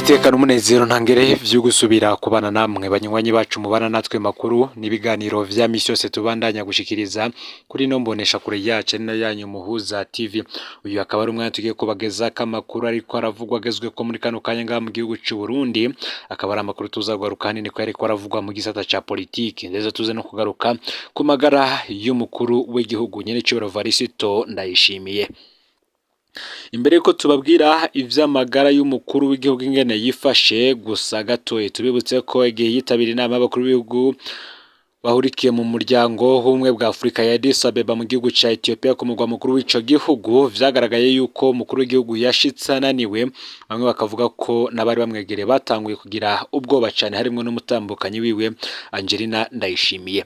Nitekana umunezero ntangere vyo gusubira kubana namwe banywanyi bacu mubana natwe makuru n'ibiganiro vya misi yose tubandanya gushikiriza kuri no mbonesha kure yacu ari nayo yanyu Muhuza TV. Uyu akaba ari umwanya tugiye kubagezako amakuru ariko aravugwa agezweko muri kano kanya ngaha mu gihugu c'u Burundi, akaba ari amakuru tuzagaruka hanini ko yariko aravugwa mu gisata ca politiki, ndetse tuze no kugaruka ku magara y'umukuru w'igihugu nyenecubahiro Varisito Ndayishimiye. Imbere yuko tubabwira ivy'amagara y'umukuru w'igihugu ingene yifashe, gusa gatoye tubibutse ko igihe yitabira inama y'abakuru b'ibihugu bahurikiye mu muryango w'ubumwe bwa Afurika ya Addis Abeba mu gihugu ca Ethiopia ku mugwa mukuru w'ico gihugu, vyagaragaye yuko umukuru w'igihugu yashitse ananiwe, bamwe bakavuga ko n'abari bamwegereye batanguye kugira ubwoba cane, harimwo n'umutambukanyi wiwe Angelina Ndayishimiye.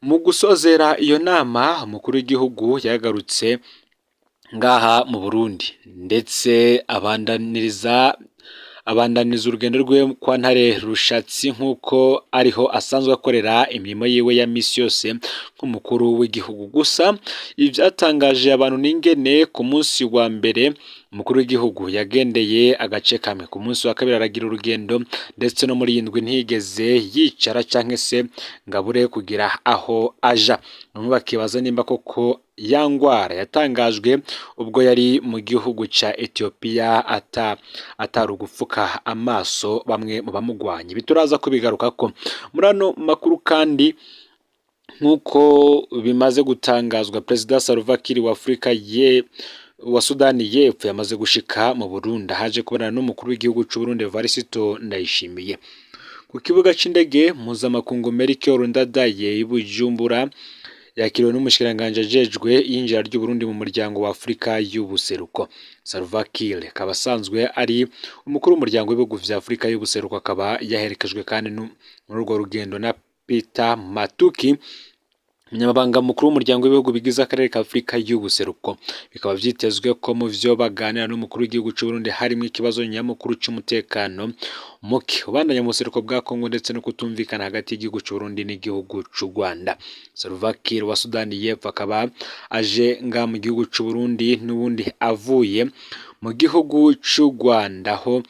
Mu gusozera iyo nama, umukuru w'igihugu yagarutse ngaha mu Burundi, ndetse abandaniriza urugendo rwe kwa Ntare Rushatsi nk'uko ariho asanzwe akorera imirimo yiwe ya misi yose nk'umukuru w'igihugu. Gusa ivyatangaje abantu n'ingene ku munsi wa mbere umukuru w'igihugu yagendeye agace kamwe, ku munsi wa kabiri aragira urugendo, ndetse no muri iyi ndwi ntiyigeze yicara canke se ngo abure kugira aho aja. Bamwe bakibaza nimba koko ya ngwara yatangajwe ubwo yari mu gihugu ca Ethiopia atari ugupfuka amaso bamwe mu bamugwanya. Ibi turaza kubigarukako muri ano makuru. Kandi nk'uko bimaze gutangazwa, Perezida Salva Kiir wa Afurika ye wa Sudani y'Epfo yamaze gushika mu Burundi, ahaje kubonana n'umukuru w'igihugu c'u Burundi Evariste Ndayishimiye. Ku kibuga c'indege mpuzamakungu Melchior Ndadaye i Bujumbura yakiriwe n'umushikiranganji ajejwe iyinjira ry'Uburundi mu muryango wa Afurika y'ubuseruko. Salva Kiir akaba asanzwe ari umukuru w'umuryango w'ibihugu vya Afurika y'ubuseruko, akaba yaherekejwe kandi muri urwo rugendo na Peter Matuki, umunyamabanga mukuru w'umuryango w'ibihugu bigize akarere ka Afurika y'ubuseruko. Bikaba vyitezwe ko mu vyo baganira n'umukuru w'igihugu c'Uburundi harimwo ikibazo nyamukuru c'umutekano muke ubandanya mu buseruko bwa Kongo, ndetse no kutumvikana hagati y'igihugu c'Uburundi n'igihugu c'u Rwanda. Salva Kiir wa Sudani y'Epfo akaba aje nga mu gihugu c'Uburundi n'ubundi avuye mu gihugu c'u Rwanda, aho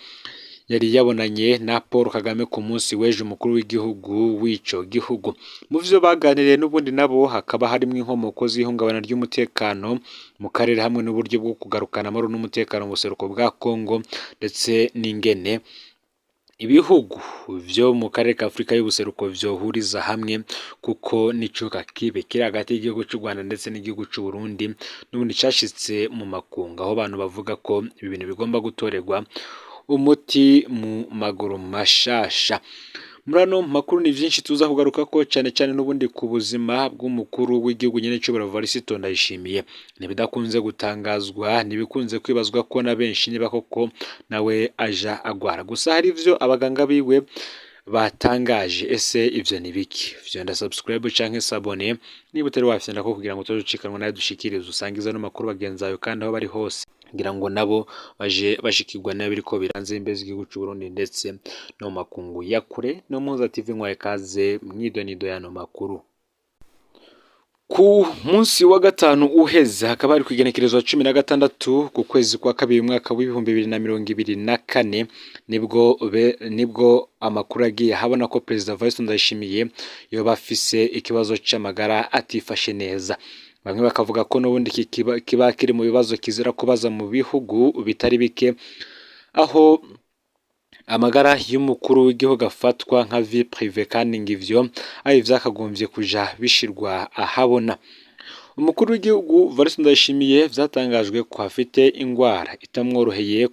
yari yabonanye na Paul Kagame ku munsi w'ejo, umukuru w'igihugu w'ico gihugu. Mu vyo baganiriye n'ubundi nabo hakaba harimwo inkomoko z'ihungabana ry'umutekano mu karere, hamwe n'uburyo bwo kugarukana amahoro n'umutekano mu buseruko bwa Kongo, ndetse n'ingene ibihugu vyo mu karere ka Afurika y'ubuseruko vyohuriza hamwe, kuko n'icuka kibi kiri hagati y'igihugu c'u Rwanda ndetse n'igihugu c'u Burundi n'ubundi cashitse mu makungu, aho abantu bavuga ko ibi bintu bigomba gutorerwa umuti mu maguru mashasha. Muri ano makuru ni vyinshi tuza kugarukako, cane cane n'ubundi ku buzima bw'umukuru w'igihugu nyenecubahiro Evariste Ndayishimiye. Ntibidakunze gutangazwa, ntibikunze kwibazwa ko na benshi niba koko nawe aja agwara. Gusa hari ivyo abaganga biwe batangaje. Ese ivyo ni biki? Fyonda subscribe canke s'abonner niba utari wafyonda ko, kugira ngo utazucikanwa nayo dushikirize. Usangiza ano makuru bagenzi bawe kandi aho bari hose, kugira ngo nabo baje bashikirwa nayo biriko biranze imbe z'igihugu c'u Burundi ndetse no mu makungu ya kure. No Muhuza TV nkwaye kaze mwidonido y'ano makuru. Ku munsi wa gatanu uheze, hakaba hari kw'igenekerezo 16 ku kwezi kwa kabiri umwaka w'2024, nibwo amakuru agiye habona ko Perezida Evariste Ndayishimiye yoba afise ikibazo c'amagara, atifashe neza. Bamwe bakavuga ko n'ubundi iki kiba kiri mu bibazo kizira kubaza mu bihugu bitari bike, aho amagara y'umukuru w'igihugu afatwa nka vie privée, kandi ngo ivyo ari ivyakagombye kuja bishirwa ahabona. Umukuru w'igihugu Evariste Ndayishimiye vyatangajwe ko afite ingwara itamworoheye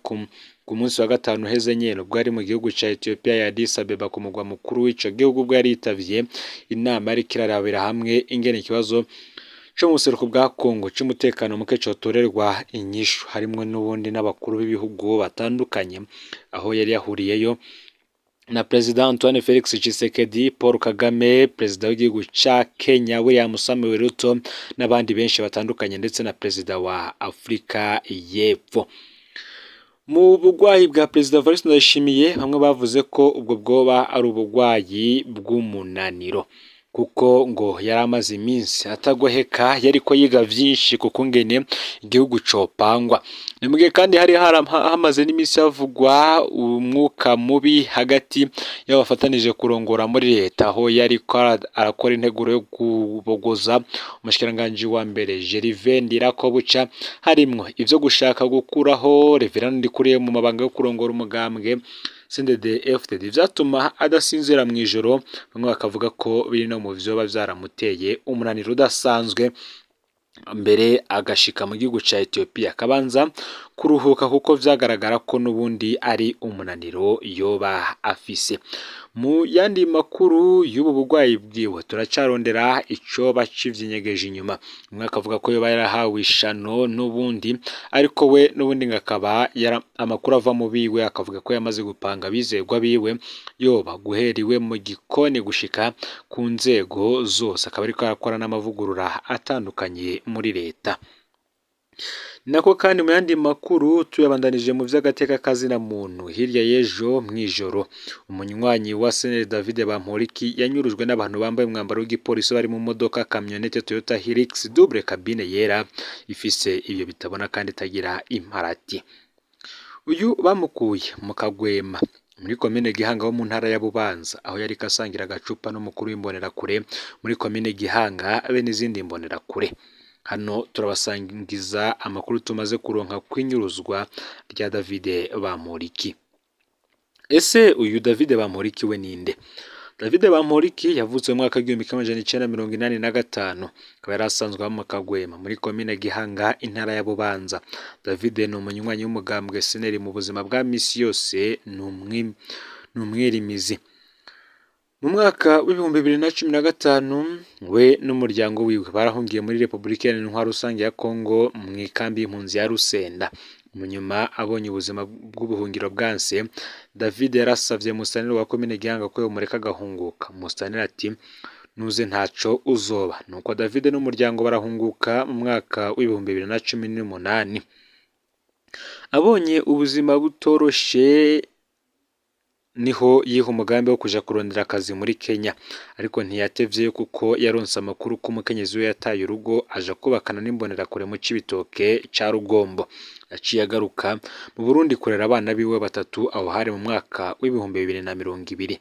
ku munsi wa gatanu uheze nyene, ubwo ari mu gihugu ca Ethiopia ya Addis Abeba ku mugwa mukuru w'ico gihugu, ubwo yari yitavye inama yariko irarabira hamwe ingene ikibazo co mu buseruko bwa Kongo c'umutekano muke cotorerwa inyishu, harimwo n'ubundi n'abakuru b'ibihugu batandukanye, aho yari yahuriyeyo na Perezida Antoine Felix Tshisekedi, Paul Kagame, Perezida w'igihugu ca Kenya William Samoei Ruto n'abandi benshi batandukanye, ndetse na Perezida wa Afurika y'Epfo. Mu bugwayi bwa Perezida Evariste Ndayishimiye, bamwe bavuze ko ubwo bwoba ari ubugwayi bw'umunaniro. Kuko ngo yari amaze iminsi atagoheka, yariko yiga vyinshi ku kungene igihugu copangwa. Ni mugihe kandi hari hamaze n'iminsi havugwa umwuka mubi hagati y'abafatanije kurongora muri leta, aho yariko arakora integuro yo kubogoza umushikiranganji wa mbere Gervais Ndirakobuca, harimwo ivyo gushaka gukuraho Reverend Ndikuriye mu mabanga yo kurongora umugambwe CNDD-FDD, vyatuma adasinzira mw'ijoro. Bamwe bakavuga ko biri no mu vyoba vyaramuteye umunaniro udasanzwe, mbere agashika mu gihugu ca Ethiopia akabanza kuruhuka, kuko vyagaragara ko n'ubundi ari umunaniro yoba afise. Mu yandi makuru y'ubu burwayi bwiwe, turacarondera icoba kivyinyegeje inyuma. Umwe akavuga ko yoba yarahawe ishano n'ubundi, ariko we n'ubundi ngo akaba amakuru ava mu biwe akavuga ko yamaze gupanga abizerwa biwe, yoba guhera iwe mu gikoni gushika ku nzego zose, akaba ariko arakora n'amavugurura atandukanye muri leta. Nako kandi mu yandi makuru tuyabandanije mu vy'agateka kazina muntu, hirya y'ejo mw'ijoro umunywanyi wa CNL David Bamporiki yanyurujwe n'abantu bambaye umwambaro w'igipolisi bari mu modoka kamyonete Toyota Hilux double cabine yera ifise ibyo bitabona kandi itagira imparati. Uyu bamukuye mu Kagwema muri komine Gihanga ho mu ntara ya Bubanza, aho yariko asangira agacupa n'umukuru w'imbonerakure muri komine Gihanga be n'izindi mbonerakure. Hano turabasangiza amakuru tumaze kuronka kw'inyuruzwa rya David Bamporiki. Ese uyu David Bamporiki we ninde? David Bamporiki yavutse mu mwaka w'1985, akaba yari asanzwe aba mu Kagwema muri komine Gihanga, intara ya Bubanza. David ni umunywanyi w'umugambwe CNL, mu buzima bwa misi yose ni umwirimizi. Mu mwaka w'2015 we n'umuryango wiwe barahungiye muri Repubulika Iharanira Intwaro Rusange ya Kongo mu ikambi y'impunzi ya Rusenda. Munyuma abonye ubuzima bw'ubuhungiro bwanse, David yarasavye musitanteri wa komine Gihanga ko yomureka agahunguka. Musitanteri ati nuze ntaco uzoba. Nuko David n'umuryango barahunguka mu mwaka w'2018. Abonye ubuzima butoroshe niho yiha umugambi wo kuja kurondera akazi muri Kenya, ariko ntiyatevyeyo kuko yaronse amakuru ko umukenyezi we yataye urugo aja kubakana n'imbonerakure mu Cibitoke ca Rugombo. Yaciye agaruka mu Burundi kurera abana biwe batatu, aho hari mu mwaka w'2020.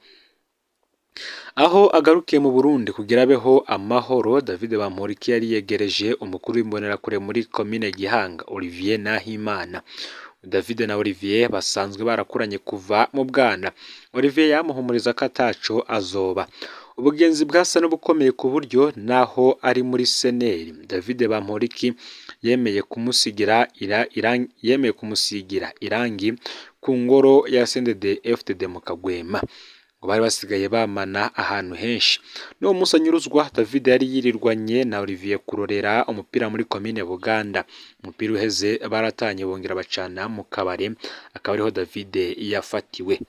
Aho agarukiye mu Burundi kugira abeho amahoro, David Bamporiki yari yegereje umukuru w'imbonerakure muri komine Gihanga, Olivier Nahimana. David na Olivier basanzwe barakuranye kuva mu bwana. Olivier yamuhumuriza ko ataco azoba. Ubugenzi bwasa n'ubukomeye ku buryo naho ari muri CNL, David Bamporiki yemeye kumusigira irangi ku ngoro ya CNDD FDD mu Kagwema. Ngo bari basigaye bamana ahantu henshi. N'uwo munsi anyuruzwa, David yari yirirwanye na Olivier kurorera umupira muri komine Buganda. Umupira uheze baratanye bongera bacana mu kabare, akaba ariho David yafatiwe.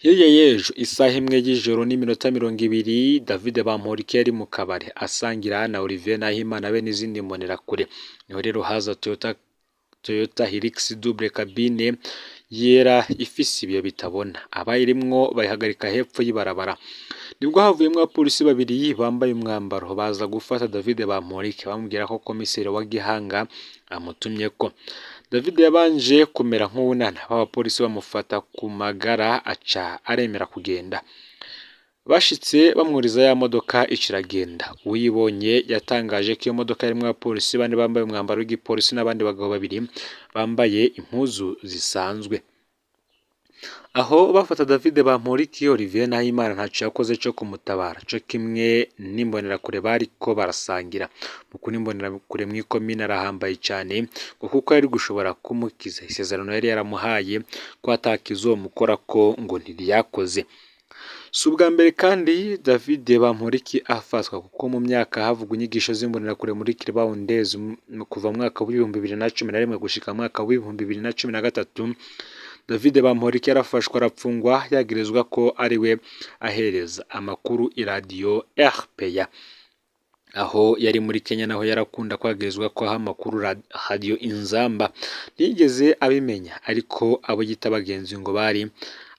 Hirya y'ejo isaha imwe y'ijoro n'iminota 20, David Bamporiki yari mu kabare asangira na Olivier Nahimana be n'izindi mbonerakure. Niho rero haza Toyota Hilux double cabine yera ifise ibiyo bitabona, abayirimwo bayihagarika hepfo y'ibarabara. Nibwo havuyemwo abapolisi babiri bambaye umwambaro baza gufata David Bamporiki, bamubwira ko komiseri wa Gihanga amutumyeko. David yabanje kumera nk'uwunana, abapolisi bamufata ku magara aca aremera kugenda. Bashitse bamwuriza ya modoka iciragenda. Uwuyibonye yatangaje ko iyo modoka yarimwo abapolisi bane bambaye umwambaro w'igipolisi n'abandi bagabo babiri bambaye impuzu zisanzwe. Aho bafata David Bamporiki, Olivier Nahimana ntaco yakoze co kumutabara, co kimwe n'imbonerakure bariko barasangira. Mukuru w'imbonerakure mw'ikomine arahambaye cane ngo kuko yari gushobora kumukiza isezerano yari yaramuhaye ko atakizomukorako ngo ntiryakoze. Si ubwa mbere kandi David Bamporiki afatwa, kuko mu myaka havugwa inyigisho z'imbonerakure muri Kiribawundezi kuva mu mwaka w'2011 gushika mu mwaka w'2013, David Bamporiki yarafashwe arapfungwa yagirizwa ko ariwe ahereza amakuru iradiyo RPA. Aho yari muri Kenya naho yarakunda kwagirizwa ko aha amakuru radiyo Inzamba. Ntiyigeze abimenya, ariko abo yita abagenzi ngo bari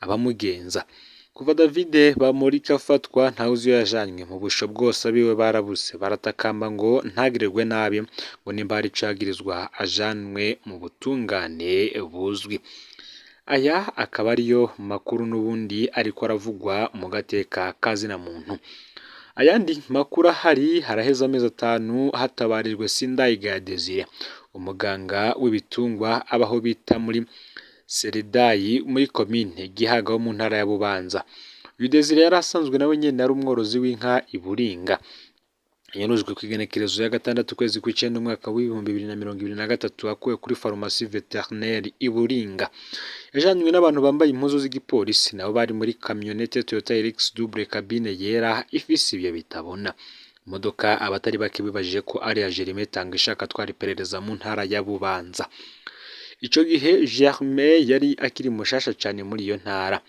abamugenza. Kuva David Bamporiki afatwa ntawuzi iyo yajanywe, mu busho bwose abiwe barabuze, baratakamba ngo ntagirirwe nabi, ngo nimba hari ico yagirizwa ajanwe mu butungane buzwi. Aya akaba ariyo makuru n'ubundi ariko aravugwa mu gateka ka zina muntu. Ayandi makuru ahari, haraheze amezi 5 hatabarijwe Sindayigaya Desire, umuganga w'ibitungwa abaho bita muri Seredayi muri komine Gihaga ho mu ntara ya Bubanza. Uyu Desire yari asanzwe nawe nyene ari umworozi w'inka i Buringa. Yanyurujwe kw'igenekerezo ya 6 ukwezi kw'icenda umwaka w'2023 akuwe kuri farumasi veterinaire i Buringa. Yajanywe n'abantu bambaye impuzu z'igipolisi, nabo bari muri kamyonete Toyota Hilux double cabine yera ifise ibiyo bitabona. Imodoka abatari bake bibajije ko ari iya Germain Tangishaka atwara iperereza mu ntara ya Bubanza. Ico gihe Germain yari akiri mushasha cane muri iyo ntara.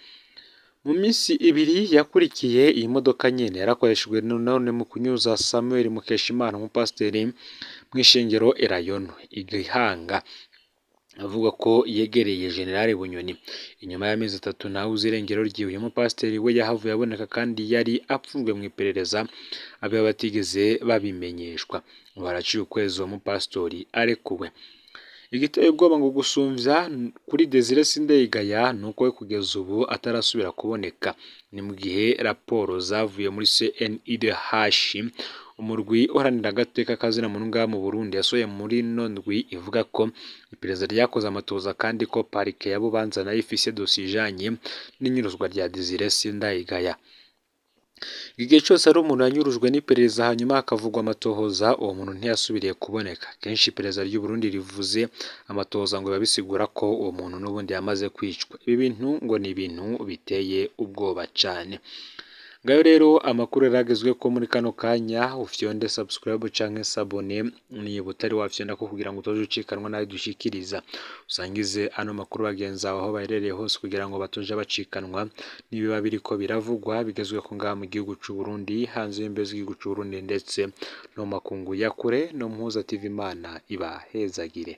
Mu minsi ibiri yakurikiye iyi modoka nyene yarakoreshejwe none mu kunyuza Samuel Mukeshimana, umupasiteri mw'ishengero Erayono i Gihanga, avuga ko yegereye General Bunyoni. Inyuma y'amezi 3 ntawuzi irengero ryiwe. Uyu mupasiteri we yahavuye aboneka kandi yari apfunzwe mw'iperereza, abiwe batigeze babimenyeshwa. Ubu haraciye ukwezi uwo mupasitori arekuwe. Igiteye ubwoba ngo gusumvya kuri Desire Sindayigaya nuko we kugeza ubu atarasubira kuboneka. Ni mu gihe raporo zavuye muri CNIDH, umurwi uharanira agateka ka zina muntu ngaha mu Burundi, yasohoye muri ino ndwi ivuga ko iperereza ryakoze amatohoza kandi ko parike ya Bubanza nayo ifise dosiye ijanye n'inyuruzwa rya Desire Sindayigaya. Igihe cose ari umuntu yanyurujwe n'iperereza hanyuma hakavugwa amatohoza, uwo muntu ntiyasubiriye kuboneka. Kenshi iperereza ry'u Burundi rivuze amatohoza ngo biba bisigura ko uwo muntu n'ubundi yamaze kwicwa. Ibi bintu ngo ni ibintu biteye ubwoba cane. Ngayo rero amakuru yaragezweko muri kano kanya, ufyonde subscribe canke s'abonner niba utari wafyonda ko kugira ngo utoje ucikanwa n'ayo dushikiriza. Usangize ano makuru bagenzi bawe aho baherereye hose kugira ngo batoje bacikanwa n'ibiba biriko biravugwa bigezweko ngaha mu gihugu c'u Burundi, hanze y'imbibe z'igihugu c'u Burundi ndetse no mu makungu ya kure. No Muhuza TV, Imana ibahezagire.